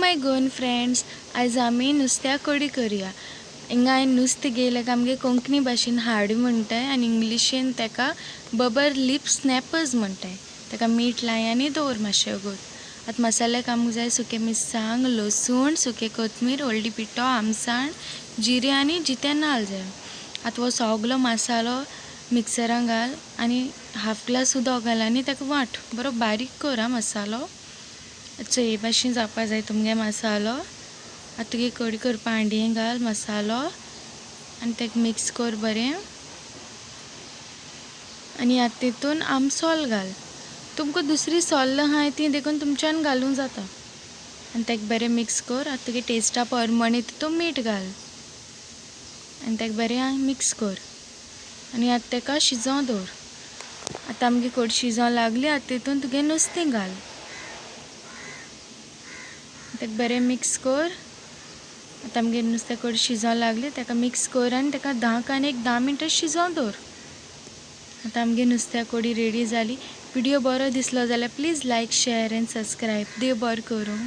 माय Goan friends, आयज आमी नुस्त्या कडी करुया. हिंगा हांवें नुस्तें घेयलें काय आमगे कोंकणी भाशेन हाड म्हणटाय आनी इंग्लिशीन ताका बबर लिप स्नॅपर्स म्हणटाय. ताका मीठ लाय आनी दवर मातशें वगत. आतां मसाल्याक आमकां जाय सुकें मिरसांग, लसूण, सुकें कोथमीर, हळदी पिठो, आमसाण, जिरें आनी जितें नाल्ल जाय. आतां हो सगलो मसालो मिक्सरान घाल आनी हाफ ग्लास उदक घाल आनी ताका वांट, बरो बारीक कर आं मसालो. चोय हे भाशेन जावपा जाय तुमगे मसालो. आतां तुगे कडी करपा हांडयेन घाल मसालो आनी ताका मिक्स कर बरें. आनी आतां तितून आमसोल घाल. तुमकां दुसरी सोल्ल आहाय ती देखून तुमच्यान घालूंक जाता. आनी ताका बरें मिक्स कर. आतां तुगे टेस्टा प्रमाणे तितून मीठ घाल आनी ताका बरें मिक्स कर आनी आतां ताका शिजोवंक दवर. आतां आमगे कडी शिजोवंक लागली. आतां तितून तुगे नुस्तें घाल, ताका बरें मिक्स कर. आतां आमगे नुस्तें कडी शिजोवंक लागली, ताका मिक्स कर आनी ताका धांक आनी एक 10 मिनटां शिजोवंक दवर. आतां आमगे नुस्त्या कडी रेडी जाली. व्हिडियो बरो दिसलो जाल्यार please like, share and subscribe. देव बरें करूं.